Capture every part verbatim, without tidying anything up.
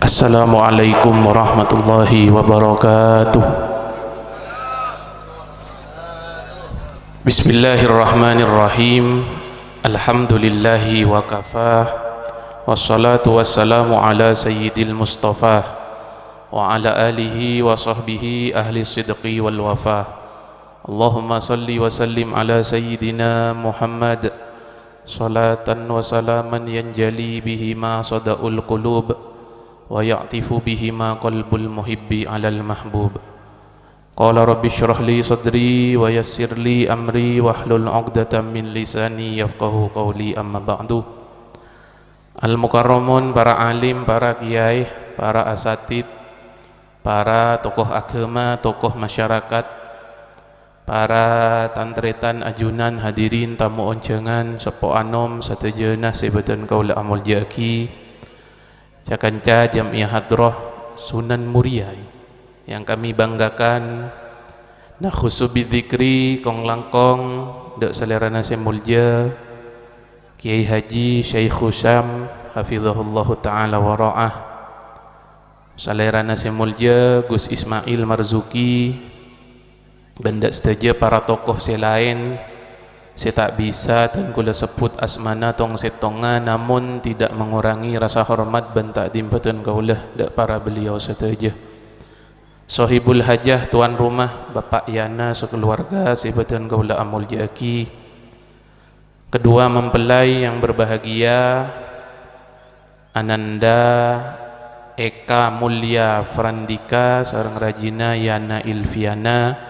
Assalamualaikum warahmatullahi wabarakatuh. Bismillahirrahmanirrahim. Alhamdulillahi wa kafa. Wassalatu wassalamu ala sayyidil mustafa wa ala alihi wa sahbihi ahli sidqi wal wafa. Allahumma salli wa sallim ala sayyidina Muhammad, salatan wa salaman yanjali bihima sada'ul qulub wa ya'tifu bihima qalbul muhibbi alal mahbub. Qala rabbi shrah li sadri wa yassir li amri wahlul 'uqdatam min lisani yafqahu qawli, amma ba'du. Al-mukarramun, para alim, para kiai, para asatid, para tokoh agama, tokoh masyarakat, para tan-tarètan, ajunan, hadirin, tamu onjhângan, seppo anom, sadhâjâna sè bâdhân kaulâ amoljâ'aghi. Ca-kanca Jam'iyah Hadroh Sunan Muria yang kami banggakan, nakhussu bidzikri kong-langkong dâ' salèrana sè molja, Kiai Haji Syekh Husam, hafizahullahu ta'ala wa ra'ah. Salèrana sè molja Gus Ismail Marzuki, bân dâ' sadhâjâ para tokoh sè laèn sè ta' bisa dân kaulâ sebbhut asmana tong-sèttonga, namun tidak mengurangi rasa hormat bân ta'dhim bâdhân kaulâ dâ' para beliau sadhâjâ. Sohibul hajah, tuan rumah, Bapak Yana sakaluarga sè bâdhân kaulâ amoljâ'aghi. Kedua mempelai yang berbahagia, Ananda Eka Mulya Frandika sareng rajina Yana Ilviana,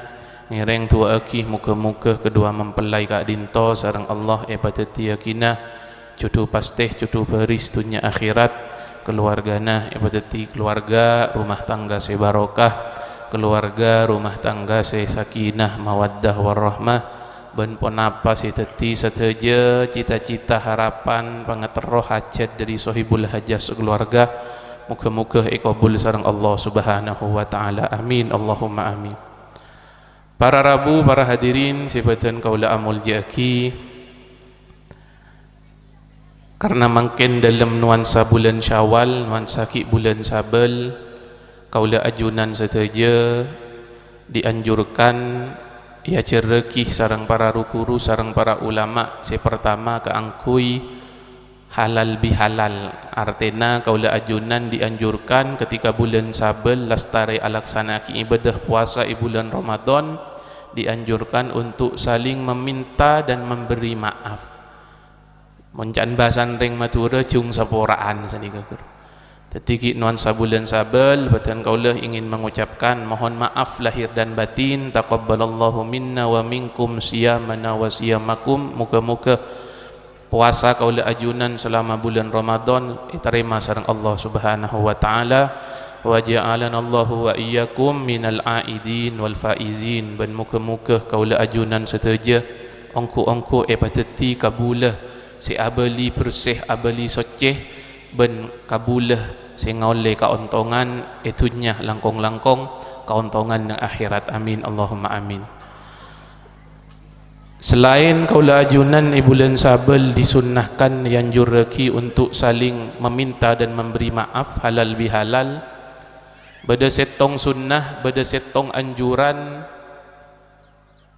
ngèrèng du'a'aghi moghâ-moghâ kedua mempelai ka'dinto sareng Allah èpadhâddhiyâghina jhudhu pastè, jhudhu bhâris dhunnya akhèrat, kaluwargana èpadhâddhi kaluwarga rumah tangga sè barokah, kaluwarga rumah tangga sè sakinah, mawaddah, warahmah, bân ponapa sè dhâddhi sadhâjâ cita-cita, harapan, pangaterro, hajat dhâri sohibul hajah sakaluwarga, moghâ-moghâ èkabul sareng Allah Subhanahu wa Ta'ala. Amin, Allahumma amin. Para rabu, para hadirin sè bâdhân kaulâ amoljâ'aghi, karna mangkèn dâlem nuansa bulân Syawal, nuansa ghi' bulân Sabâl, kaulâ ajunan sadhâjâ dianjurkan èajhârrâghi sareng para ru-ghuru sareng para ulama sè partama kaangghuy halal bihalal. Artèna kaulâ ajunan dianjurkan ketika bulân Sabâl lastarè alaksana'aghi ibadah powasa è bulân Ramadan, dianjurkan untuk saling meminta dan memberi maaf. Mon ca'na bhâsana rèng Madhurâ, jhung sapora'an sanèka, ghuru. Dhâddhi ghi' nuansa bulân Sabâl, bâdhân kaulâ ingin mengucapkan mohon maaf lahir dan batin, taqabbalallahu minna wa minkum siyamana wa siyamakum. Moghâ-moghâ powasa kaulâ ajunan salama bulân Ramadan ètarèma sareng Allah Subhanahu wa Ta'ala. Wa ja'alanallahu wa iyyakum minal aidin wal faizin. Bân moghâ-moghâ kaulâ ajunan sadhâjâ ongghu-ongghu èpadhâddhi kabulâ sè abâli bersè, abâli soccè, bân kabulâ sè ngaollè kaontongan è dhunnya langkong-langkong, kaontongan neng akhèrat. Amin, Allahumma amin. Selaèn kaulâ ajunan è bulân Sabâl disunnahkan, èanjurrâghi untuk saling meminta dan memberi maaf halal bihalal, bâdâ sèttong sunnah, bâdâ sèttong anjuran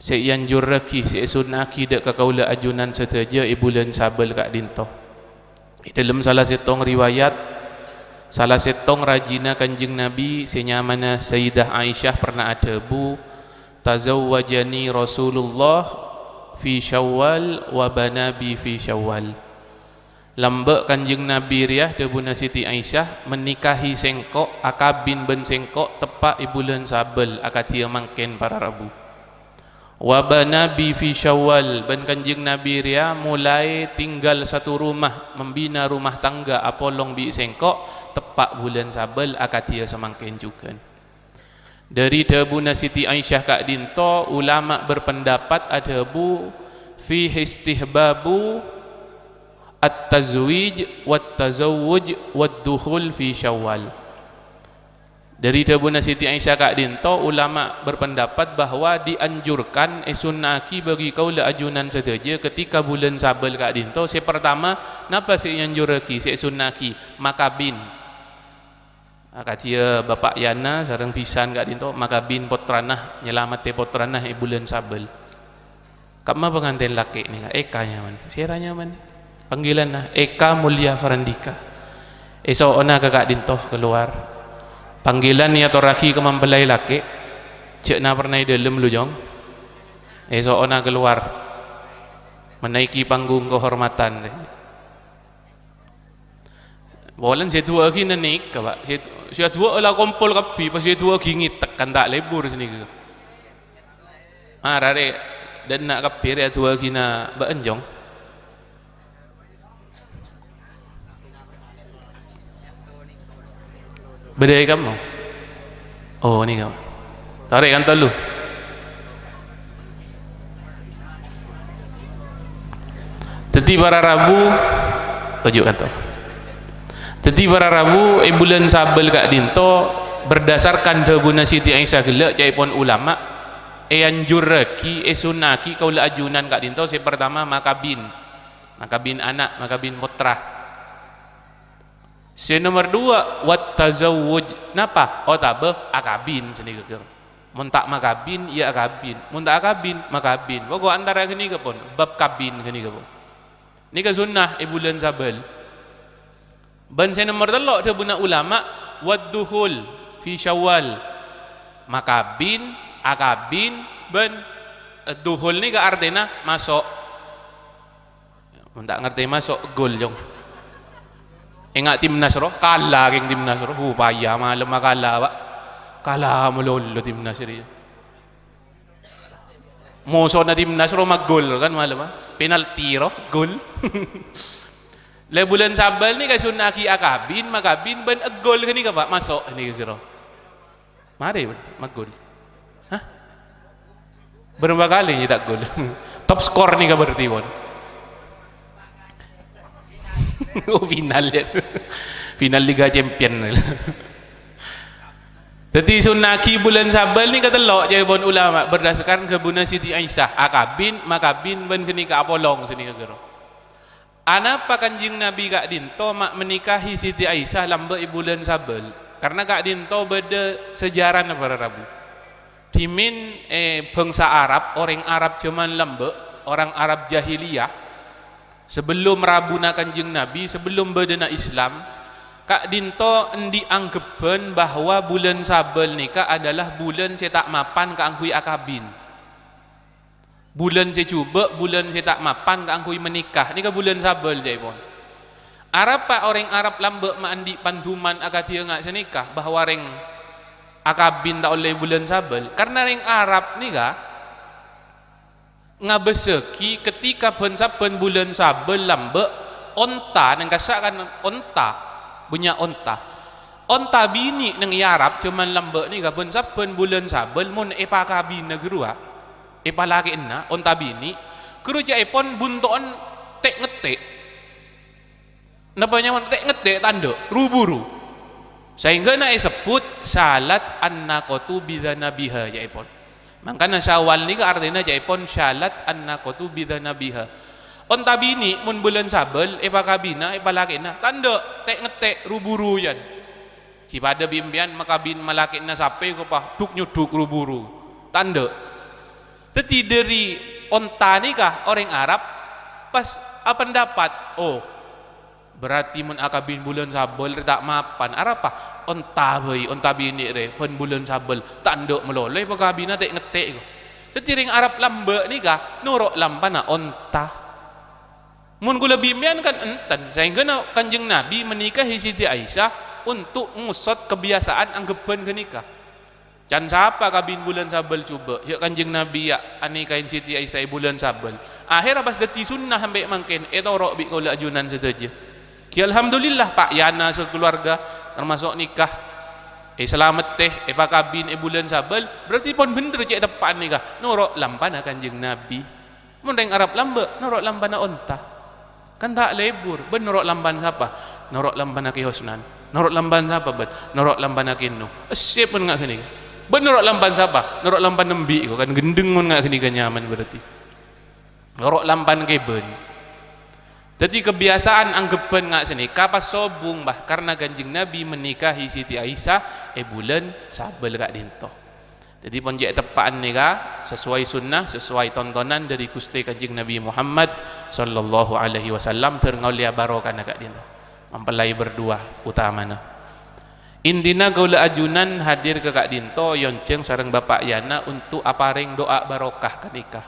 sè èanjurrâghi, sè èsunna'aghi dâ' ka kaulâ ajunan sadhâjâ è bulân Sabâl ka'dinto. È dâlem sala sèttong riwayat, sala sèttong rajina Kanjeng Nabi sè nyamana Sayyidah Aisyah pernah adhâbu, "Tazawwajani Rasulullah fi Syawal wa bana bi fi Syawal." Lambâ' Kanjeng Nabi rèya, dhâbuna Siti Aisyah, "Menikahi sèngko', akabin bân sèngko' teppa' è bulân Sabâl, akadhiyâ mangkèn para rabu. Wa bana bi fi Syawal, bân Kanjeng Nabi rèya molaè tinggal satu rumah, membina rumah tangga apolong bi' sèngko', teppa' bulân Sabâl, akadhiyâ samangkèn jhughân." Dhâri dhâbuna Siti Aisyah ka'dinto, ulama berpendapat adhâbu, "Fihi istihbabu at-tazwij wat-tazawwuj wad-dukhul fi Syawal." Dhâri dhâbuna Siti Aisyah ka'dinto, ulama berpendapat bahwa dianjurkan, èsunna'aghi bagi kaulâ ajunan sadhâjâ ketika bulân Sabâl ka'dinto, sè pertama, napa sè èanjurrâghi, sè èsunna'aghi? Makabin. Akadhiyâ Bapa' Yana sareng bhisan ka'dhinto makabin pottrana, nyalameddhi pottrana è bulân Sabâl. Ka'emma pangantèn lakè' nèka, Eka nyamana. Sèra nyamana? Panggilanna Eka Mulya Farandika. Èso'ona ka ka'dhinto kalowar. Panggilan èyatorraghi ka mempelai lakè'. Jhâ' naperna è dhâlem, Lu, Jong. Èso'ona kalowar. Menaiki panggung kehormatan. Polana sè duwâ'âghinâ nèka, Pa'. Sè, sè aduwâ'â la kompol kabbhi, pas sè duwâ'âghi ngètek kan ta' lebur sanèka. Mara rè, dâ' enna' kabbhi rè aduwâ'âghinâ bâ'ân, Jong. Bâdâ è kamma? Oh, nèka. Torè kan tollo. Dhâddhi para rabu, toju' kanto. Dhâddhi para rabu è bulân Sabâl ka'dhinto, berdasarkan dhâbuna Siti Aisyah ghellâ', ca'èpon ulama, èanjurraghi, èsunna'aghi kaulâ ajunan ka'dhinto sè partama makabin. Makabin ana', makabin pottra. Sè nomer duwâ', wat tazawwuj. Napa? Otabâ akabin sanèka ghâr. Mon ta' makabin, ya akabin. Mon ta' akabin, makabin. Pokok antara ghânèka pon, bab kabin ghânèka pon. Nèka sunnah è bulân Sabâl. Bân sè nomer tello' dhâbuna ulama, wad dukhul fi Syawal. Makabin, akabin, bân, eh, dukhul nèka artèna maso'. Mon ta' ngartè maso', gol, Jong. Enga' timnas ro, kala kèng timnas ro. Upaya malemma kala, Pa'. Kala malolo timnas rèya. Mosona timnas ro magol kan malemma. Penalti ro, gol. Lè bulân Sabâl nèka èsunna'aghi akabin, makabin, bân gol ghânèka, Pa', maso' ghânèka ghâro. Marè, pon, magol. Hah? Bârâmpa kalè nyètak gol? Top skor nèka berarti, pon. Oh, final, ya. Final Liga Champion. Dhâddhi, sunna'aghi bulân Sabâl nèka tello', ca'èpon ulama, berdasarkan dhâbuna Siti Aisyah, akabin, makabin, bân ghânèka apolong, sanèka ghâro. Anapa Kanjeng Nabi ka'dhinto ma' menikahi Siti Aisyah lambâ' è bulân Sabâl? Karna ka'dhinto bâdâ sejarana para rabu. Dhimèn, eh, bangsa Arab, orèng Arab jhâman lambâ', orang Arab jahiliyah, sebelum rabuna Kanjeng Nabi, sebelum bâdâna Islam, ka'dhinto andi' angghebbhân bahwa bulân Sabâl nèka adalah bulân sè ta' mapan kaangghuy akabin. Bulân sè jhubâ', bulân sè ta' mapan kaangghuy menikah. Nèka bulân Sabâl, ca'èpon. Arapa orèng Arab lambâ' ma' andi' panduman akadhi enga' sanèka, bahwa rèng akabin ta' ollè bulân Sabâl? Karna rèng Arab nèka ngabâssaghi ketika bân-sabbhân bulân Sabâl lambâ' onta, neng kassa' kan onta, bânnya' onta. Onta binè' neng è Arab jhâman lambâ' nèka bân-sabbhân bulân Sabâl mon èpakabina ghâruwa, èpalakè'ana onta binè', ghâru ca'èpon bunto'en tè'-ngettè'. Napa nyamana tè'-ngettè', tandhâ', ru-buru. Saèngghâna èsebbhut syalat an-naqatu bidzanabiha, ca'èpon. Mangkana Syawal nèka artèna ca'èpon syalat an-naqatu bidzanabiha. Onta binè' mon bulân Sabâl èpakabina, èpalakè'ana, tandhâ', tè'-ngettè', ru-buru, yan. Ghi' padâ bi' empèyan makabin malakè'ana sapè ko pa dhuk-nyodhuk ru-buru. Tandhâ'. Dhâddhi dhâri onta nèka orèng Arab pas apendapat, "Oh, berarti mon akabin bulân Sabâl rè ta' mapan. Arapa? Onta bhâi, onta binè' rè, bân bulân Sabâl. Tandhâ' malolo èpakabina tè'-ngettè' ko." Dhâddhi rèng Arab lambâ' nèka noro' lampana onta. Mon kaulâ bi' empèyan kan enten, saèngghâna Kanjeng Nabi menikahi Siti Aisyah untuk ngosot kebiasaan angghebbhân ghânèka. Can sapa kabin bulân Sabâl jhubâ', jhâ' Kanjeng Nabi ya anikahin Siti Aisyah è bulân Sabâl. Akhèrra pas dhâddhi sunnah sampè' mangkèn, ètoro' bi' kaulâ ajunan sadhâjâ. Ghi alhamdulillah, Pa' Yana sakalowarga, tamaso' nikah, èsalameddhi, èpakabin è bulân Sabâl, berarti pon bhendher cè' teppa'an nèka, noro' lampana Kanjeng Nabi. Mon rèng Arab lambâ', noro' lampana onta. Kan ta' lebur, bân noro' lampana sapa? Noro' lampana Kè Hosnan. Noro' lampana sapa, bân? Noro' lampana Kè Eno. Essèp mon nga' ghânèka. Bân noro' lampana sapa? Noro' lampana embi' ko, kan ghendheng mon nga' ghânèka nyaman berarti. Noro' lampana kèbân. Dhâddhi, kebiasaan angghebbhân nga' sanèka pas sobung, bah, karna Kanjeng Nabi menikahi Siti Aisyah è bulân Sabâl ka'dinto. Dhâddhi, pon cè' teppa'an nèka sesuai sunnah, sesuai tontonan dhâri Ghustè Kanjeng Nabi Muhammad sallallahu alaihi wasallam, dhâr ngaollèya barokana ka'dinto. Mempelai berdua utamana. Intina kaulâ ajunan hadir ka ka'dinto èonjhâng sareng Bapa' Yana untuk aparèng du'a barokah ka nèka.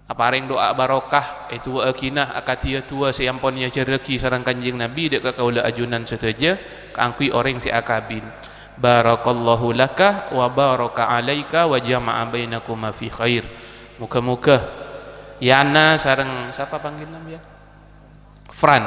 Aparèng du'a barokah, èdu'aaghina akadhi du'a sè ampon èajhârraghi sareng Kanjeng Nabi dhâ' ka kaulâ ajunan sadhâjâ kaangghuy orèng sè akabin. Barakallahu laka wa baraka alaika wa jama'a bainakuma fi khair. Moghâ-moghâ Yana sareng, sapa pangghilna, ya? Fran.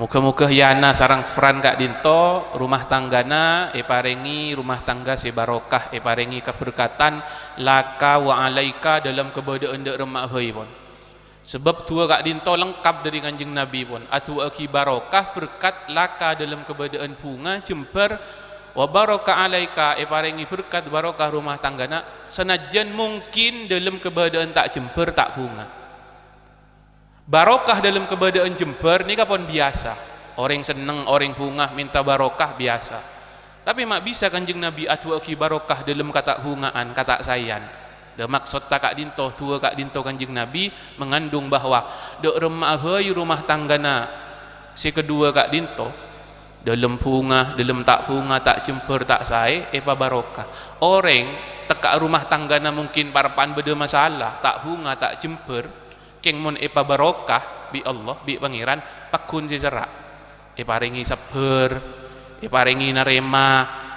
Moghâ-moghâ Yana sareng Fran ka'dinto, rumah tanggana èparèngè rumah tangga sè barokah, èparèngè kaberkatan, laka wa alaika, dhâlem kabâdâ'ân dâ' remma bhâi pon. Sabâb du'a ka'dinto lengkap dhâri Kanjeng Nabi pon. Adu'aaghi barokah, berkat, laka dhâlem kabâdâ'ân bhunga, jembhâr, wa baraka alaika, èparèngè berkat, barokah rumah tanggana, sanajjân mungkin dhâlem kabâdâ'ân ta' jembhâr, ta' bhunga. Barokah dhâlem kabâdâ'ân jembhâr nèka pon biyasa. Orèng senneng, orèng bhunga mènta barokah biyasa. Tapè ma' bisa Kanjeng Nabi adu'aaghi barokah dhâlem kata' bhunga'an, kata' saèyan. Lha, maksodda ka'dinto, du'a ka'dinto Kanjeng Nabi mengandung bahwa dâ' remma'a bhâi rumah tanggana sè kaduwâ ka'dinto, dhâlem bhunga, dhâlem ta' bhunga, ta' jembhâr, ta' saè, èpabarokah. Orèng tekka'a rumah tanggana mungkin parappa'na bâdâ masalah, ta' bhunga, ta' jembhâr, Kèng mon èpabarokah bi' Allah, bi' Pangèran, pagghun sè cerra'. Èparèngè sabbhâr, èparèngè narèma,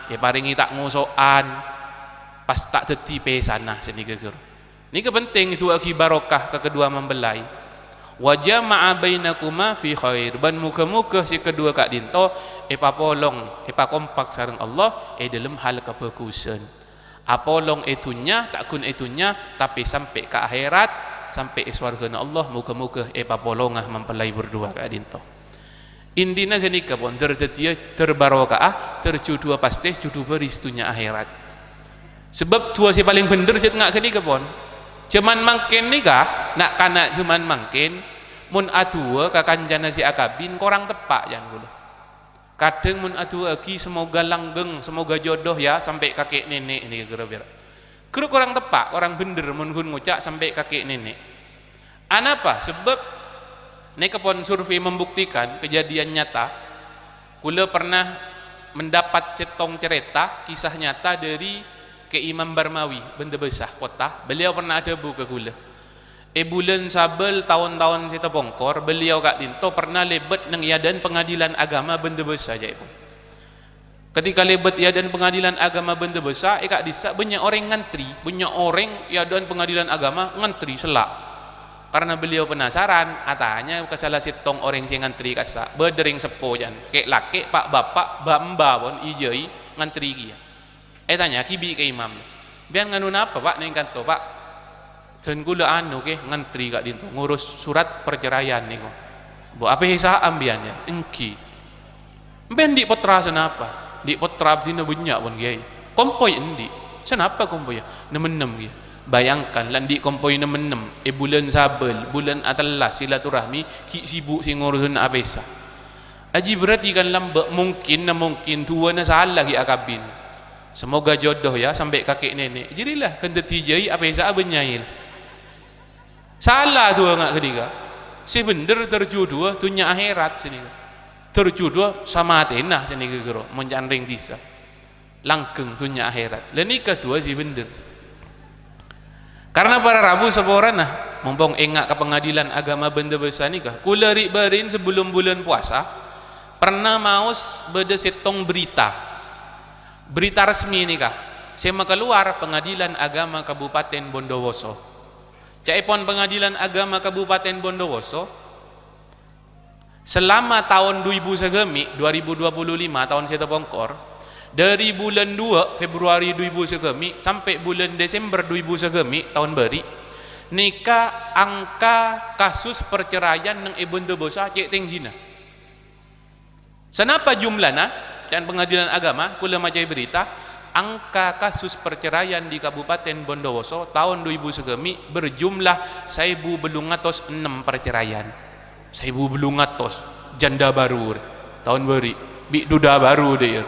èparèngè ta' ngoso'an, pas ta' dhâddhi pèssana sanèka, ghuru. Nèka penting, èdu'aaghi barokah ka kaduwâ mempelai. Wa jama'a bainakuma fi khair, bân moghâ-moghâ sè kaduwâ ka'dinto èpapolong, èpakompak sareng Allah è dhâlem hal kabhâghusân. Apolong è dhunnya, ta' ghun è dhunnya, tapè sampè' ka akhèrat, sampè' è sowarghâna Allah, moghâ-moghâ èpapolonga mempelai berdua ka'dinto. Intina ghânèka, pon, dâr dhâddhiyâ dâr baroka'a, dâr jhudhuwâ pastè jhudhu bhâris dhunnya akhèrat. Sabâb duwâ sè palèng bhendher jhât nga' ghânèka, pon. Jhâman mangkèn nèka, na'-kana' jhâman mangkèn, mon aduwâ ka kancana sè akabin, korang teppa', can kaulâ. Kadhâng mon adu'aaghi, "Semoga langgeng, semoga jodoh ya, sampai kakek nenek," nèka ghârâ pèra'. Ghârâ korang teppa', korang bhendher mon ghun ngoca' "sampai kakek nenek". Anapa? Sabâb nèka pon survei membuktikan kejadian nyata. Kaulâ pernah mendapat sèttong carèta, kisah nyata dari Kè Imam Barmawi, Bendebesa Kota. Beliau pernah adhâbu ka kaulâ. È bulân Sabâl taon-taon sè tapongkor, beliau ka'dinto pernah lèbât neng è adâ'na Pengadilan Agama Bendebesa, ca'èpon. Ketika lèbât è adâ'na Pengadilan Agama Bendebesa, è ka'dissa' bânnya' orèng ngantri, bânnya' orèng è adâ'na Pengadilan Agama ngantri, sella'. Karena beliau penasaran, atanya ka sala sèttong orèng sè ngantri ka'issa', bâdâ rèng seppo, can, kè'-lakè', pa'-bapa', ba'-emba, pon, ijâi ngantri kèya. Ètanya'aghi bi' Kè Imam, "Sampèyan nganu napa, Pa', neng kanto, Pa'?" "Dân kaulâ anu, Kè, ngantri ka'dinto, ngurus surat perceraian nèko." "Bo, apèsa sampèyan, ya?" "Èngghi." "Sampèyan andi' pottra sanapa?" "Andi' pottra abdhina bânnya', pon, Kèyaè." "Kompoy andi'?" "Sanapa kompoyya?" "Nemmen-nemmen, Kè." Bayangkan, la andi' kompoy nemmen-nemmen, è bulân Sabâl, bulân atellas silaturahmi, ghi' sibuk sè ngurusana apèsa. Ajiyâ berarti kan lambâ', mungkin, na mungkin, duwâna sala ghi' akabin. "Semoga jodoh ya, sampai kakek nenek." Jârèya la, kan dhâddhi jâi apèsa'a bânnya'è. Sala duwâ nga' ghânèka. Sè bhendher terjudua dhunnya akhèrat sanèka. Terjudua samatèna sanèka ghârâ, mon can rèng dhisa. Langgeng dhunnya akhèrat. La nèka duwâ sè bhendher. Karena para rabu saporana, mompong enga' ka Pengadilan Agama Bendebesa nèka, kaulâ ri'-bâri'na sabellun bulân powasa, pernah maos bâdâ sèttong berita. Berita resmi nèka, sè makalowar Pengadilan Agama Kabupaten Bondowoso. Ca'èpon Pengadilan Agama Kabupaten Bondowoso, selama taon du èbu sagâmè', dua ribu dua puluh lima, taon sè tapongkor, dâri bulân duwâ' Februari du èbu sagâmè' sampè' bulân Desember du èbu sagâmè', taon bâri', nèka angka kasus perceraian neng è Bondowoso cè' tèngghina. Sanapa jumlana? Can Pengadilan Agama, kaulâ macaè berita, angka kasus perceraian di Kabupaten Bondowoso taon du èbu sagâmè' berjumlah saèbu bâllung atos ennem perceraian. Saèbu bâllung atos, janda baru, rè. Taon bâri', bi' duda baru, dâ' iyâ.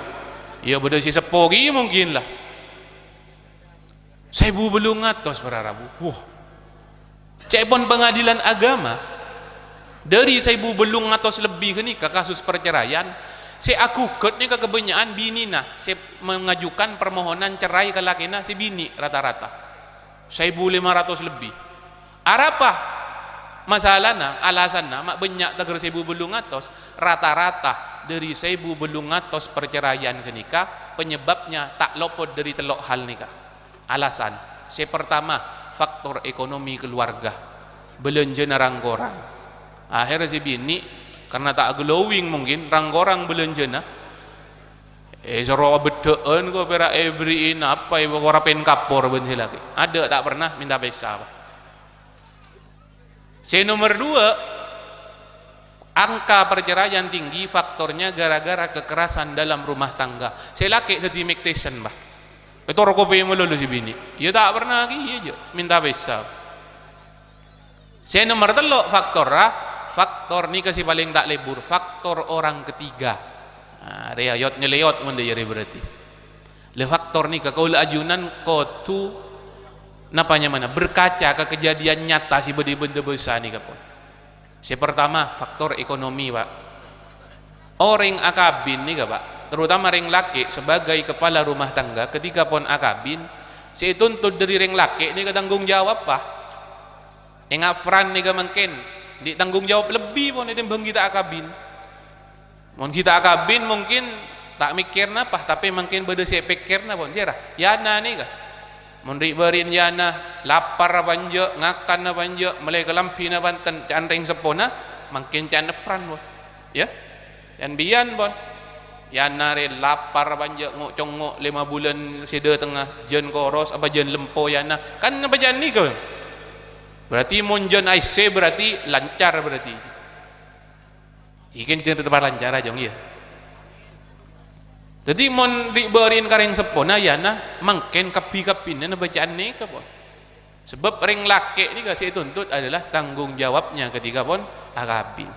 Iyâ, bâdâ sè seppo ghi' mungkin la. Saèbu bâllung atos, para rabu. Wah. Ca'èpon pengadilan agama, dâri saèbu bâllung atos lebbi ghânèka kasus perceraian, sè agugat nèka kabânnya'an binèna sè mengajukan permohonan cerai ka lakèna sè binè' rata-rata. Saèbu lèma ratos lebbi. Arapa masalana, alasanna ma' bânnya' taghâr saèbu bâllung atos? Rata-rata dâri saèbu bâllung atos perceraian ghânèka penyebabnya ta' lopot dâri tello' hal nèka. Alasan, sè pertama, faktor ekonomi keluarga. Bâlânjhâna rang-korang. Akhèrra sè binè', karna ta' glowing mungkin, rang-korang bâlânjhâna. Eh, soro abheddhâ'ân ko pèra' èberri'i napa, èbâ kora pèn kapor bân sè lakè'. Adâ' ta' pernah mènta pèssa, Pak. Sè nomer dua, angka perceraian tinggi faktornya gara-gara kekerasan dalam rumah tangga. Sè lakè' dhâddhi Mike Tyson, Pak. Ètoro kopè malolo sè binè'. Iyâ ta' pernah ghi, iyâ jâ', mènta pèssa. Sè nomer tello' faktorra, faktor nèka sè palèng ta' lebur, faktor orang ketiga. Nah, rèya yot-nyeleyot mon dâ' iyâ rè berarti. Lè faktor nèka kaulâ ajunan kodhu napa nyamana, berkaca ka kejadian nyata sè bâdâ è bândhâ bhâsa nèka pon. Sè pertama, faktor ekonomi, Pak. Orèng akabin nèka, Pak, terutama rèng lakè' sebagai kepala rumah tangga, ketika pon akabin, sè ètuntut dâri rèng lakè' nèka tanggung jawab, Pak. Èngafran nèka mangkèn, andi' tanggung jawab lebbi pon ètèmbhâng ghi' ta' akabin. Mon ghi' ta' akabin mungkin ta' mèkkèr napa, tapè mangkèn bâdâ sè èpèkkèrna pon. Sèra? Yana nèka. Mon ri'-bâri'na yana, lapar apa enjâ', ngakan apa enjâ', mellè kalambhina bhunten, ca'na rèng seppona, mangkèn ca'na Efran pon. Yâ? Ca'na biyân pon. Yana rè lapar apa enjâ', ngo'-congngo' lèma bulân sè dâtengnga, jân koros apa jân lempo yana. Kan apa ca'na nèka? Berarti mon jân A C, berarti lancar berarti. Iki kan jân tetepa lancar aja, ngghi, yâ. Dhâddhi mon ri'-bâri'na ka rèng seppona yana, mangkèn kabbi-kabbina bâca'an nèka pon. Sabâb rèng lakè' nèka sè ètuntut adalah tanggung jawabnya ketika pon akabin.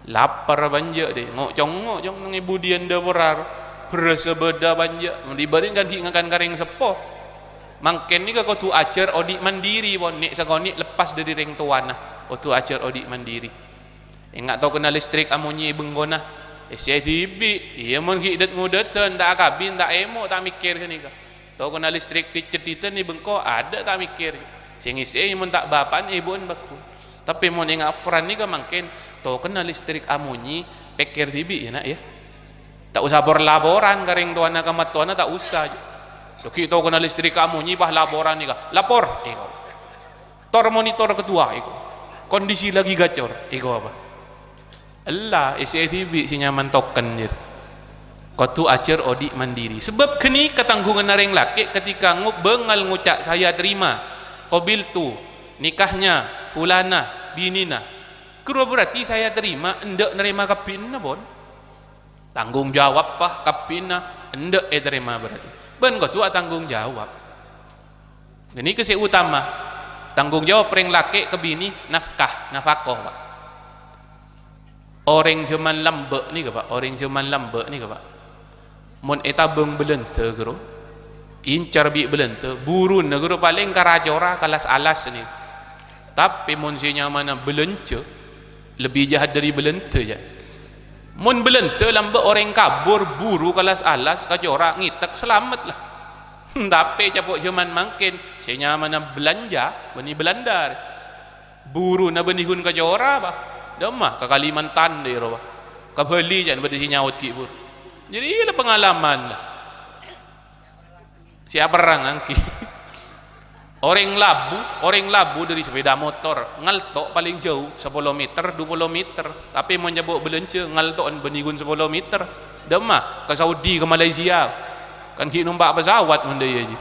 Lapar apa enjâ' dâ', ngo'-congngo' jhung neng è budiyân dâporra, bherrâssa bâdâ apa enjâ', mon ri'-bâri'na kan ghi' ngakan ka rèng seppo. Mangkèn nèka kodhu ajhâr odi' mandiri pon, nè' sakonè' lepas dâri rèng towana, kodhu ajhâr odi' mandiri. Enga' tokenna listrik amonyè è bengkona. Essèa dhibi'. Iyâ, mon ghi' dât-ngodâdhân, ta' akabin, ta' èmo', ta' mèkkèr ghânèka. Tokenna listrik dhi-cedhi'ân è bengko, adâ' ta' mèkkèr. Sè ngèssè'è mon ta' bapa'na èbu'na bhâghus. Tapè mon èngafran nèka mangkèn, tokenna listrik amonyè, pèkkèr dhibi', yâ, Na', yâ. Ta' osa por-laporan ka rèng towana, ka mattowana, ta' osa. Dhâggi' tokenna listrik amonyè, pas laporan nèka. Lapor, èko. Tor monitor ketua, èko. Kondisi lagi gacor, èko apa? Ella, essè'è dhibi' sè nyaman token, jâr. Kodhu ajhâr odi' mandiri. Sabâb ghânèka tangghunganna rèng lakè' ketika ngo-, bângal ngoca', "Saya terima, qabiltu nikahnya fulana, binèna." Ghâruwa berarti saya terima, endâ' narèma kabbhina, pon. Tanggung jawab, pa, kabbhina, endâ' ètarèma berarti. Bân kodhu atanggung jawab. Ghânèka sè utama. Tanggung jawab rèng lakè' ka binè nafkah, nafaqoh, Pa'. Orèng jhâman lambâ' nèka, Pa', orèng jhâman lambâ' nèka, Pa'. Mon ètabâng bâlândhâ, ghâro, incar bi' bâlândhâ, buruna, ghâro, palèng ka ra-cora, ka las-alas nèka. Tapè mon sè nyamana bâlânjhâ, lebbi jahat dâri bâlândhâ, jâ. Mon bâlândhâ lambâ' orèng kabur, buru ka las-alas, ka cora, ngètèk, salamet la. Tapè capo' jhâman mangkèn, sè nyamana bâlânjhâ, bânnè Bâlândhâ. Buruna bânnè ghun ka cora, Pa'. Dâmma, ka Kalimantan, dâ'iyâ rowa. Ka Bali, jâ, bâdâ sè nyaot ghi' buru. Jadi, iyâ la pengalaman la. Sè aperrang angghi. Orèng labu, orèng labu dâri sepeda motor, ngalto' palèng jâu, sapolo meter, dupolo meter. Tapè mon capo' bâlânjhâ, ngalto'an bânnè ghun sapolo meter. Dâmma, ka Saudi, ka Malaysia. Kan ghi' nompa' pesawat mon dâ'iyâ, jâ.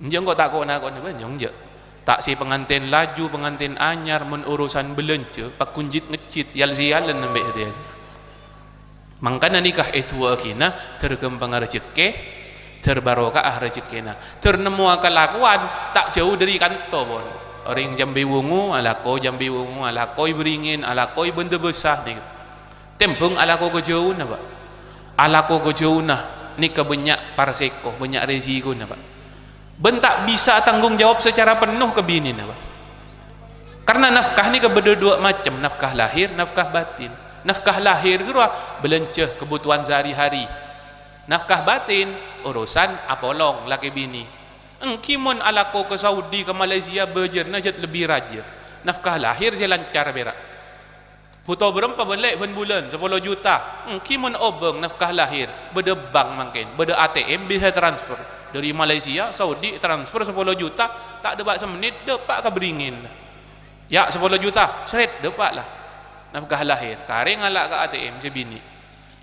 Enjâ' engko' ta' ko'-nako'na bânjong, jâ'. Ta' sè pangantèn laju, pangantèn anyar, mon urusan bâlânjhâ, paghun jit-ngejjit, yal-sèyalân nambâ' satèya. Mangkana nikah è duwâ'âghina, dâr ghâmpangnga rajhekkè, dâr barokah rajhekkèna, dâr nemmowa kalakowan ta' jâu dâri kanto, pon. Orèng jhâmbhâi wungu alako, jhâmbhâi wungu alako, èbhâringèn alako, èbândhâ bhâsa nèka. Tèmbhâng alako kajhâuna, Pak. Alako kajhâuna nèka bânnya' parsèko, bânnya' rèsikona, Pak. Bân ta' bisa tanggung jawab secara penuh ka binèna, Pak. Karna nafkah nèka bâdâ duwâ' macem, nafkah lahir, nafkah batin. Nafkah lahir ghârowa bâlânjhâ kabhutowan sehari-hari. Nafkah batin, urusan apolong lakè binè. Èngghi mon alako ka Saudi, ka Malaysia, bâjârna jhât lebbi rajâ. Nafkah lahir sè lancar pèra'. Bhuto bârâmpa bân lè' bân bulân, sapolo juta. Èngghi mon obâng nafkah lahir, bâdâ bank mangkèn, bâdâ A T M bisa transfer. Dâri Malaysia, Saudi transfer sapolo juta, ta' dâpa' samennit dâpa' ka bhâringèn. Ya, sapolo juta, sret, dâpa' la. Nafkah lahir, karè ngala' ka A T M sè binè.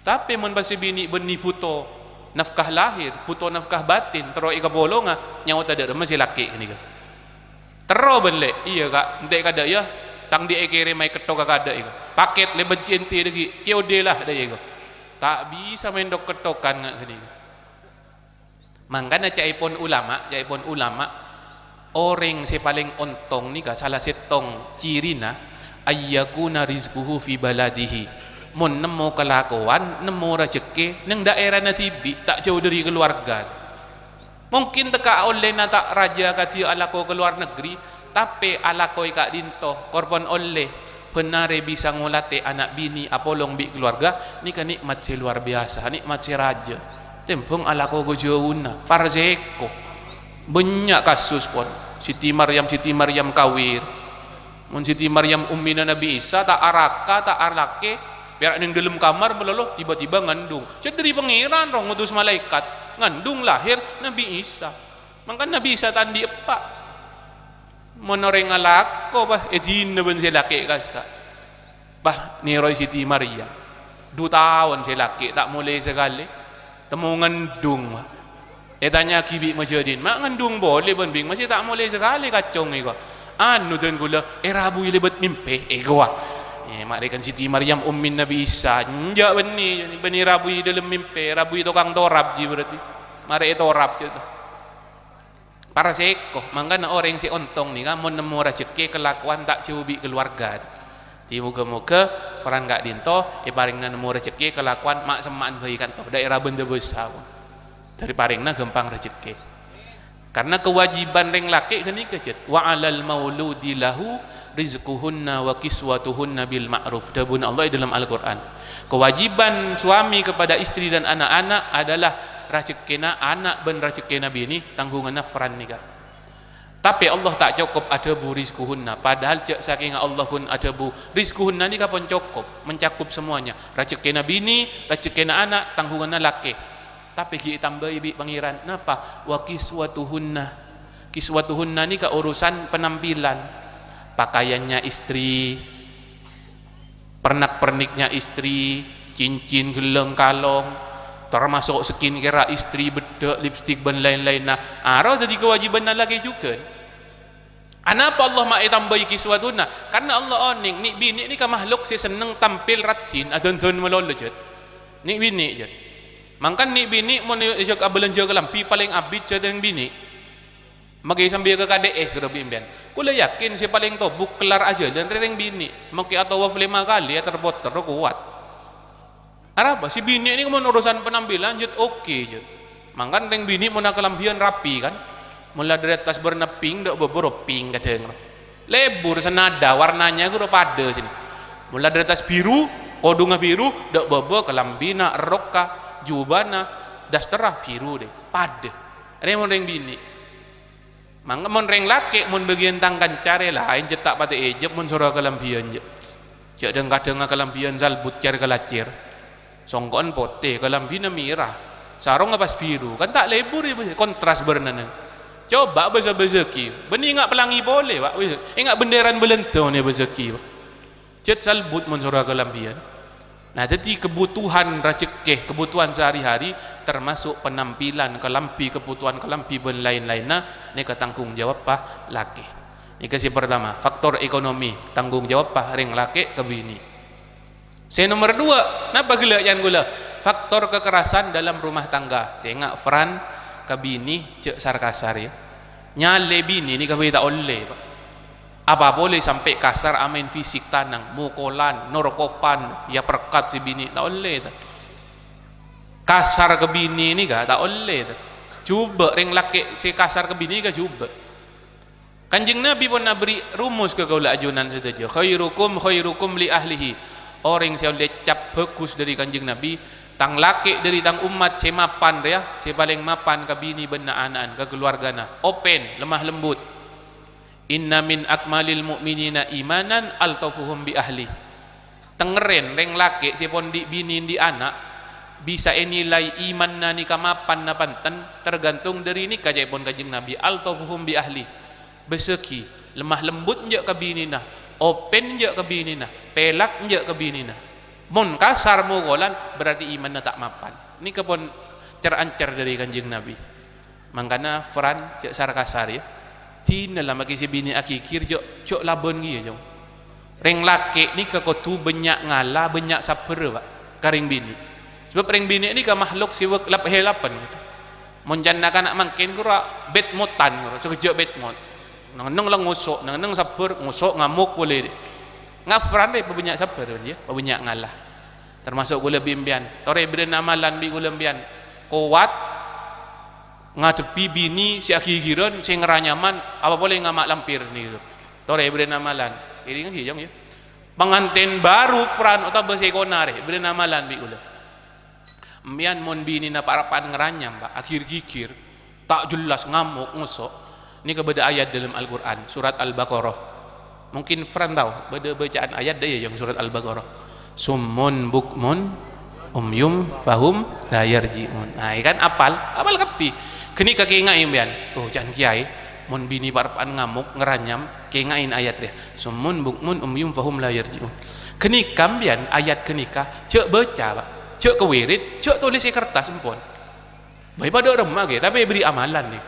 Tapè mon pas sè binè bânnè bhuto nafkah lahir, bhuto nafkah batin, terro èkapolonga, nyaot tadâ' remma sè lakè' ghânèka. Terro bân lè', "Iyâ, Ka', entè' kadâ' yâ, tang dhi' èkèrèm maèn kettok ka kadâ' èko. Pakèt lèbât C N T dâggi', C O D la dâ' èko." Ta' bisa maèn tok-kettokan nga' ghânèka. Mangkana ca'èpon ulama, ca'èpon ulama, orèng sè palèng ontong nèka sala sèttong cirina, "Ayyakuna rizquhu fi baladihi." Mon nemmo kalakowan, nemmo rajhekkè neng dhaèrana dhibi', ta' jhâu dâri kaluwarga. Mungkin tekka' ollèna ta' rajâ kadhi alako ka lowar negri, tapè alako è ka'dinto, korban ollè, bân arè bisa ngolatè ana' binè apolong bi' kaluwarga, nèka nè'mat sè lowar biyasa, nè'mat sè rajâ. Tèmbhâng alako kajhâuna, parsèko. Bânnya' kasus pon, Siti Maryam, Siti Maryam kawir. Mon Siti Maryam ummina Nabi Isa, ta' araka, ta' alakè, pèra' neng dâlem kamar malolo, tiba-tiba ngandung. Jhât dâri Pangèran rowa ngotos malaèkat, ngandung lahir Nabi Isa. Mangkana Nabi Isa ta' andi' eppa'. Mon orèng alako, bah, èdina bân sè lakè kassa'. Bah, nèrowè Siti Maryam. Du taon sè lakè ta' molè sakalè. Temmo ngandung, wa. Ètanya'aghi bi' majâdin, "Ma' ngandung polè bân bhing masè ta' molè sakalè kacong èko?" "Anu, dân kaulâ, èrabui lèbât mimpè," èko, wa. Eh, marè kan Siti Maryam ummin Nabi Isa, enjâ' bânnè, bânnè èrabui dâlem mimpè, èrabui tokang torap jiyâ berarti. Marè ètorap jiyâ. Parsèko, mangkana orèng sè ontong nèka mon nemmo rajhekkè kalakowan ta' jhâu bi' kaluwarga. Dhi moghâ-moghâ paran ka'dinto èparèngana nemmo rajhekkè kalakowan ma'-, semma'an bhâi kanto, dhaèra bândhâ bhâsa. Dâri parèngana ghâmpang rajhekkè. Karna kewajiban rèng lakè' ghânèka, jhât, "Wa 'alal mauludi lahu rizquhunna wa kiswatuhunna bil ma'ruf," dhâbuna Allah è dâlem Al-Qur'an. Kewajiban suami kepada istri dan anak-anak adalah rajhekkèna ana' bân rajhekkèna binè, tangghunganna paran nèka. Tapè Allah ta' cokop adhâbu rizquhunna, padahal jhâ' sakènga Allah ghun adhâbu rizquhunna nèka pon cokop, mencakup semuanya. Rajhekkèna binè, rajhekkèna ana', tangghunganna lakè. Tapè ghi' ètambâi bi' Pangèran. Napa? "Wa kiswatuhunna." Kiswatuhunna nèka urusan penampilan. Pakaiannya istri, pernak-perniknya istri, cincin, ghellâng, kalong, termasuk skincare istri, beddhâk, lipstik, bân laèn-laènna. Aro dhâddhi kewajibanna lakè jhughân. Anapa Allah ma' ètambâi kiswatuhunna? Karna Allah onèng, nè'-binè' nèka makhluk sè senneng tampil rajin, adhândhân malolo, jhât. Nè'-binè', jhât. Mangkana nè'-binè' mon èjhâk abâlânjhâ kalambhi palèng abit jhât rèng binè'. Makè sampèyan ka K D S ghârâ bi' sampèyan. Kaulâ yakin sè palèng tobuk kellar ajhâlân rè rèng binè'. Makè atawaf lèma kalè, ater-poter kowat. Arapa? Sè binè' nèka mon urusan penampilan, jhât, oke, jhât. Mangkana rèng binè' mon akalambhiyân rapi, kan? Mon la dâri attas bârna pink, dâ' bâbâ ro pink kadhâng. Lebur, senada, warnanya ghârâ padâ sènè. Mon la dâri attas biru, kodhungnga biru, dâ' bâbâ kalambhina, rokka, jubahna, dasterra biru, dâ'. Padâ. Rèng mon rèng binè'. Mangkana mon rèng lakè', mon bâgiyân tang kanca rè laèn, jhât, ta' patè èjhep mon soro kalambhiyân, jhât. Jhâ' dhâng-kadhâng kalambhiyân salbut cèr-kalacèr. Songko'en potè, kalambhina mèra. Sarongnga pas biru, kan ta' lebur, yâ, kontras bârnana. Coba bâsa-bâsaghi, bânnè nga' pelangi polè, Pak. Enga' bendèran Bâlândhâ nè bâsaghi, Pak. Jhât salbut mon soro kalambhiyân. Nah, dhâddhi kebutuhan rajhekkè, kebutuhan sehari-hari, termasuk penampilan, kalambhi, kebutuhan kalambhi, bân laèn-laènna, nèka tanggung jawabba lakè. Nèka sè partama, faktor ekonomi, tanggung jawabba rèng lakè' ka binè'. Sè nomer dua, napa ghellâ' can ghulâ? Faktor kekerasan dalam rumah tangga. Sènga' peran ka binè' jhâ' sar-kasar, yâ. Nyalè binè' nèka bhâi ta' ollè, Pak. Apa polè sampè' kasar amaèn fisik tanang, mokolan, norkopan, ya perkat sè binè', ta' ollè, ta'. Kasar ka binè' nèka ta' ollè, ta'. Jhubâ' rèng lakè' sè kasar ka binè' nèka jhubâ'. Kanjeng Nabi pon aberri' rumus ka kaulâ ajunan sadhâjâ, "Khairukum khairukum li ahlihi." Orèng sè ollè cap bhâghus dhâri Kanjeng Nabi, "Tang lakè' dhâri tang ommat sè mapan rèya, sè palèng mapan ka binè bân na'-ana'an, ka kaluwargana. Open, lemah lembut." "Inna min akmalil mu'minina imanan altafuhum bi ahli." Tengngèrèn rèng lakè' sè pon andi' binè andi' ana' bisa ènilai imanna nèka mapan napa enten, tergantung dhâri nèka ca'èpon Kanjeng Nabi, "Altafuhum bi ahli." Bâsaghi, lemah lembut enjâ' ka binèna, open enjâ' ka binèna, pèlak enjâ' ka binèna. Mon kasar mokolan, berarti imanna ta' mapan. Nèka pon cer-ancer dhâri Kanjeng Nabi. Mangkana, Fran, jhâ' sar-kasar, ya. Dinah la makè sè binè' aghigir, jhâ', jhâ' labân kèya, Jong. Rèng lakè' nèka kodhu bânnya' ngala, bânnya' sabbhârrâ, Pak, ka rèng binè'. Sabâb rèng binè' nèka makhluk sè wâk-, lap-, hèlapan. Mon can-, na-kana' mangkèn, ghuru bad mood-an, ghuru, sakejjhâ' bad mood. Neng-enneng la ngoso', neng-enneng sabbhâr, ngoso', ngamok polè. Nga' Fran rè pabânnya' sabbhâr, ya, pabânnya' ngala. Termasuk kaulâ bi' empèyan. Torè bâdâna amalan bi' kaulâ empèyan. Kowat, ngadhebbhi binè sè aghighirân, sè ngaranyaman, apa polè ngama' lampir nèka. Torè bâdâna amalan. Èdingngaghi, Jong, ya. Pangantèn bhâru, Fran, otabâ sèkona rè, bâdâna amalan bi' kaulâ. Empèyan mon binèna pa'-rappa'an ngaranyam, Pak, aghir-ghigir, ta' jelas, ngamok, ngoso', nèka bâdâ ayat dâlem Al-Qur'an, surat Al-Baqarah. Mungkin Fran tao, bâdâ bâca'an ayat dâ' iyâ, Jong, surat Al-Baqarah. "Summun bukmun umyum fahum la yarji'un." Nah, ya kan, apal, apal kabbhi. Ghânèka kènga'è empèyan. Oh, can kèyaè, mon binè pa'-rappa'an ngamok, ngaranyam, kènga'è ayat rèya. "Summun bukmun umyum fahum la yarji'un." Ghânèka empèyan ayat ghânèka, jhâ' bâca, Pak. Jhâ' kawirid, jhâ' tolès è kertas, empon. Bhâi padâ remma, ghi, tapè èberri' amalan, ghi.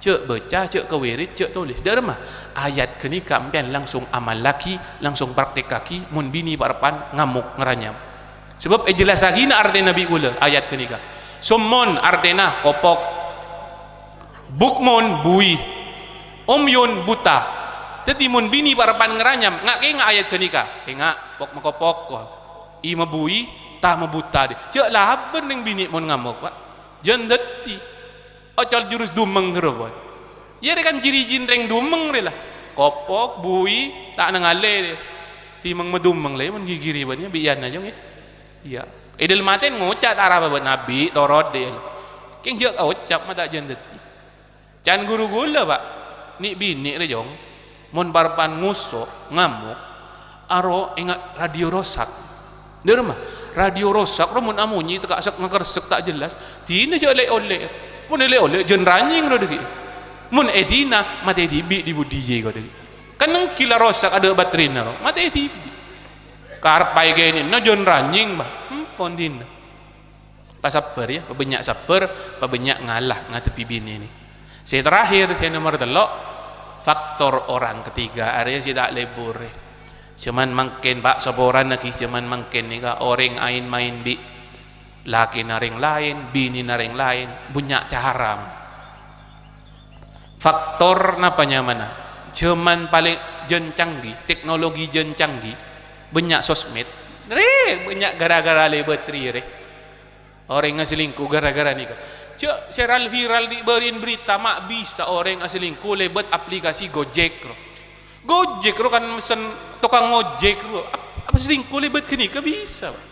Jhâ' bâca, jhâ' kawirid, jhâ' tolès. Dâ' remma? Ayat ghânèka empèyan langsung amallaghi, langsung praktèkkaghi, mon binè pa'-rappa'an ngamok ngaranyam. Sabâb èjellasaghina artèna bi' kaulâ ayat ghânèka. Summun artèna kopok. Bukmun buwi. Umyun buta. Dhâddhi mon binè pa'-rappa'an ngaranyam, nga'-kènga' ayat ghânèka. Ènga', pok-, makopok, ko. I mabuwi, ta' mabuta, dhi. Jhâ' labân rèng binè' mon ngamok, Pak. Jân dhâddhi. Ocal jurus dumeng ghârâ, Pak. Iyâ rè kan ciri-ciri rèng dumeng rè la. Kopok, buwi, ta' nangalè, dhi. Timeng madumeng la, mon ghighiri bân iyâ, bi' iyâna, Jong, iyâ. Iyâ. È dâlem atèn ngoca' ta' arapa bân abi, torot, dhi. Kèng jhâ' kaocap, ma' ta' jân dhâddhi. Can ghuru kaulâ, Pak, nè'-binè' rè, Jong, mon pa'-rappa'an ngoso', ngamok, aro ènga' radio rosak. Dâ' remma? Radio rosak ro mon amonyè tèka' sèk-ngakèrsèk ta' jelas, dinah jhâ' lè'-ollè'. Mon èlè'-ollè', jân ranyèng ro dhâggi'. Mon èdina, matè dhibi' dhi-budhiyâ ko dhâggi'. Kan èngghi la rosak adâ' baterina ro, matè dhibi'. Karep paèghâ nèna jân ranyèng, Pak. Empon dina. Pasabbhâr, ya, pabânnya' sabbhâr, pabânnya' ngala ngadhebbhi binè nè. Sè terakhir, sè nomer tello', faktor orang ketiga, arèya sè ta' lebur. Jhâman mangkèn, Pak, saporana ghi, jhâman mangkèn nèka orèng aèn-maèn bi' lakèna rèng laèn, binèna rèng laèn, bânnya' cara. Faktor napa nyamana? Jhâman palèng jân canggih, teknologi jân canggih, bânnya' sosmed. Rè, bânnya' gara-gara lèbât rèya, rè. Orèng aselingkuh gara-gara nèka. Jhâ' sè ral-viral dhi' bâri'na berita, ma' bisa orèng aselingkuh lèbât aplikasi Gojek, ro. Gojek, ro, kan mesen tokang ngojek, ro. Ap-, apa selingkuh lèbât ghânèka bisa, Pak?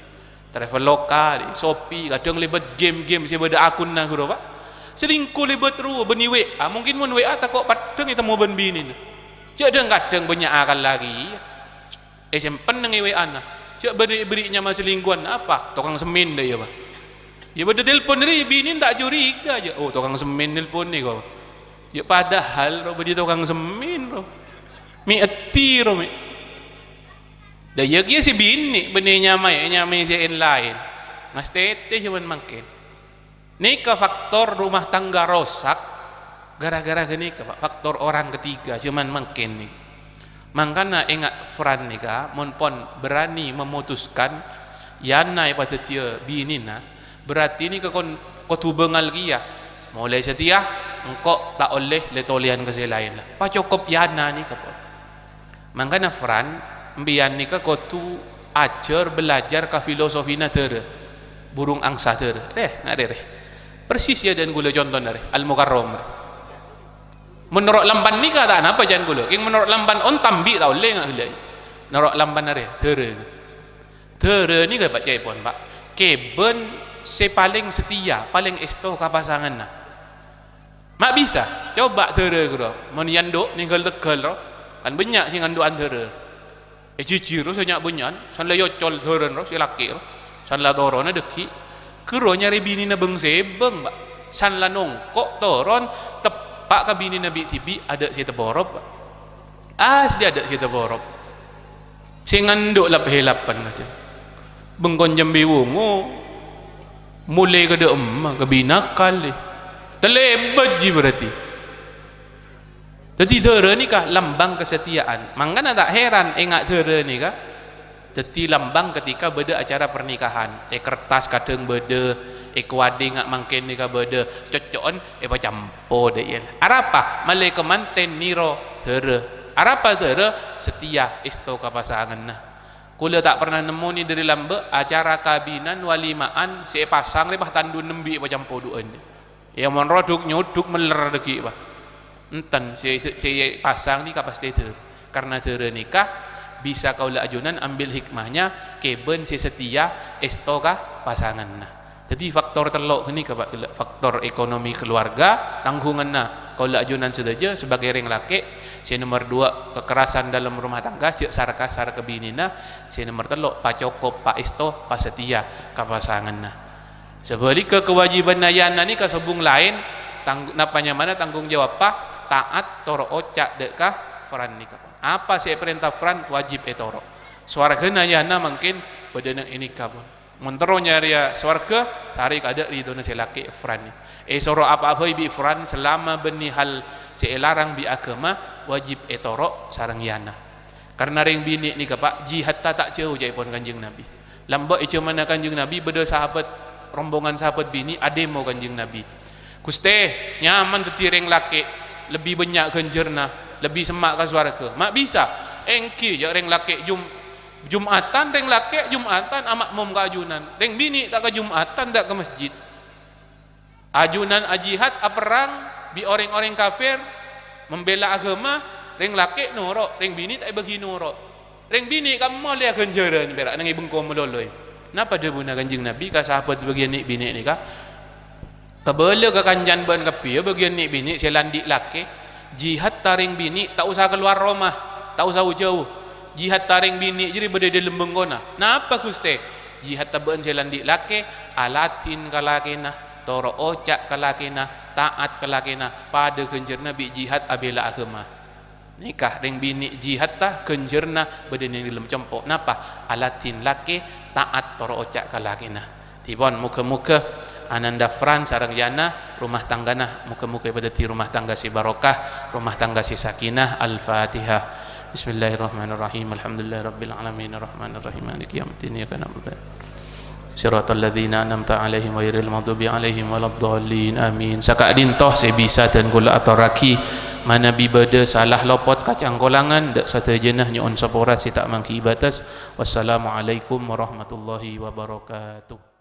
Traveloka, dhi, Shopee, kadhâng lèbât game-game sè bâdâ akunna, ghuru, Pak. Selingkuh lèbât, ro, bânnè W A. Mungkin mon W A tako' peddhâng ètemmo bân binèna. Jhâ' dhâng-kadhâng bânnya' akal lagi, iyâ. Èsèmpen neng è W A-na. Jhâ' bânnè èberri' nyama selingkuhan, apa? Tokang semmèn, dâ' iyâ, Pak. Iyâ, bâdâ telpon rè, binèna ta' curiga, jhâ'. Oh, tokang semmèn nelpon nè, ko. Iyâ, padahal, ro, bâdâ tokang semmèn, ro. Mè' èdhi, ro, mè'. Dâ' iyâ kèya sè binè', bânnè nyamaè, nyamaè sè èn-laèn. Ngastètè jhâman mangkèn. Nèka faktor rumah tangga rosak gara-gara ghânèka, Pak, faktor orang ketiga, jhâman mangkèn nè. Mangkana ènga' Fran nèka, mon pon berani memutuskan, Yana èpadhâddhiyâ binèna, berarti nèka kon kodhu bângal kèya. Molaè satèya, engko' ta' ollè lè-tolèyan ka sè laèn la. Pacokop Yana nèka, pon. Mangkana, Fran, empiyan nèka kodhu ajhâr belajar ka filosofina dhârâ, burung angsa dhârâ. Rè, na' rè, rè. Persis yâ dân kaulâ contona rè, Al-Mukarram rè. Mon noro' lampan nèka ta' anapa can kaulâ. Kèng mon noro' lampan onta embi' ta' ollè nga' ghellâ'. Noro' lampan arè, dhârâ. Dhârâ nèka, Pak, ca'èpon, Pak. Kèbân sè palèng setia, palèng èsto ka pasanganna. Ma' bisa, coba dhârâ ghâro. Mon è anḍu' nèngghâl tegghâl ro, kan bânnya' sè nganḍu'an dhârâ. È jhijhir ro sè nya'-bânnya'an, san la èocol dhârâna ro, sè lakè' ro, san la toronna ḍâggi'. Ghâro nyarè binèna bâng-sèbâng, Pak. San la nongko' toron teppa' ka binèna bi'-dhibi' aḍâ' sè ètaporop, Pak. Asli aḍâ' sè ètaporop. Sè nganḍu' lap-hèlapan kadhâng. Bengkon jambè wongo, molè ka ḍâ'emma, ka binakal, è. Talèbât jiyâ berarti. Dhâddhi dhârâ nèka lambang kesetiaan. Mangkana ta' heran enga' dhârâ nèka dhâddhi lambang ketika bâḍâ acara pernikahan. È kertas kadhâng bâḍâ, è kowaḍi nga' mangkèn nèka bâḍâ, cocco'en èpacampo ḍâ' iyâ. Arapa? Malè ka mantèn nèro dhârâ. Arapa dhârâ? Setia, èsto ka pasanganna. Kaulâ ta' pernah nemmonè ḍâri lambâ' acara kabinan walima'an sè èpasang rè pas tanḍu nembi' èpacampo ḍu'ân. Iyâ, mon rowa ḍuk-nyoḍuk mellèr ḍâggi', Pak. Enten, sè, sè èpasang nèka pastè dhârâ. Karna dhârâ nèka bisa kaulâ ajunan ambil hikmahnya, kèbân sè setia èsto ka pasanganna. Dhâddhi faktor tello' ghânèka, Pak, ghellâ'. Faktor ekonomi keluarga, tangghunganna kaulâ ajunan sadhâjâ sebagai rèng lakè'. Sè nomer ḍuwâ', kekerasan dalam rumah tangga, jhâ' sar-kasar ka binèna. Sè nomer tello', pacokop, paèsto, pasetia ka pasanganna. Sabhâligghâ, kawâjibhânna Yana nèka sobung laèn, tang-, napa nyamana tanggung jawabba, taat, toro' oca' ḍâ' ka Fran nèka. Apa sè èparènta Fran wajib ètoro'. Sowarghâna Yana mangkèn bâḍâ neng è nèka pon. Mon terro nyarèya sowarghâ, sarè kaḍâ' ridhona sè lakè' Fran. Èsoro apa bhâi bi' Fran, salama bânnè hal sè èlarang bi' aghâma, wajib ètoro' sareng Yana. Karna rèng binè' nèka, Pak, jihadda ta' jhâu ca'èpon Kanjeng Nabi. Lambâ' è jhâmanna Kanjeng Nabi bâḍâ sahabat, rombongan sahabat binè' aḍemo Kanjeng Nabi. "Ghustè, nyaman dhâddhi rèng lakè', lebbi bânnya' ghânjhârna, lebbi semma' ka sowarghâ." Ma' bisa? Èngghi, jhâ' rèng lakè' Jum-, Jum'atan, rèng lakè' Jum'atan amakmum ka ajunan. Rèng binè' ta' ka Jum'atan, ta' ka masjid. Ajunan ajihad, aperrang bi' orèng-orèng kafir, membela aghâma, rèng lakè' noro', rèng binè' ta' èbâghi noro'. Rèng binè' kan molèya ghânjhârân pèra' neng è bengko malolo. Napa dhâbuna Kanjeng Nabi ka sahabat bâgiyân nè'-binè' nèka? Kabâlâ ka kancana bâ'na kabbhi, yâ, bâgiyân nè'-binè' sè la anḍi' lakè. Jihadda rèng binè' ta' osa kalowar roma, ta' osa jhâu. Jihadda rèng binè' jârèya bâḍâ è ḍâlem bengkona. Napa, Ghustè? Jihadda bâ'na sè la anḍi' lakè, aladhin ka lakèna, toro' oca' ka lakèna, ta'at ka lakèna, paḍâ ghânjhârna bi' jihad abhilâ aghâma. Nèka rèng binè' jihadda ghânjhârna bâḍâ neng ḍâlem compo'. Napa? Aladhin lakè, ta'at toro' oca' ka lakèna. Dhipon, moghâ-moghâ ananda Fran sareng Yana rumah tanggana, moghâ-moghâ èpadhâddhi rumah tangga sè barokah, rumah tangga sè sakinah. Al-Fatihah. Bismillahirrahmanirrahim. Alhamdulillahirabbil alamin. Arrahmanirrahim. Maliki yaumiddin. Iyyaka na'budu wa iyyaka nasta'in. Shiratal ladzina an'amta 'alaihim ghairil maghdubi 'alaihim waladdallin. Amin. Saka'ḍinto sè bisa dân kaulâ atorraghi. Manabi bâḍâ sala lopot kacangkolangan, ḍâ' sadhâjâna nyo'on sapora sè ta' mangghi bâtes. Wassalamualaikum warahmatullahi wabarakatuh.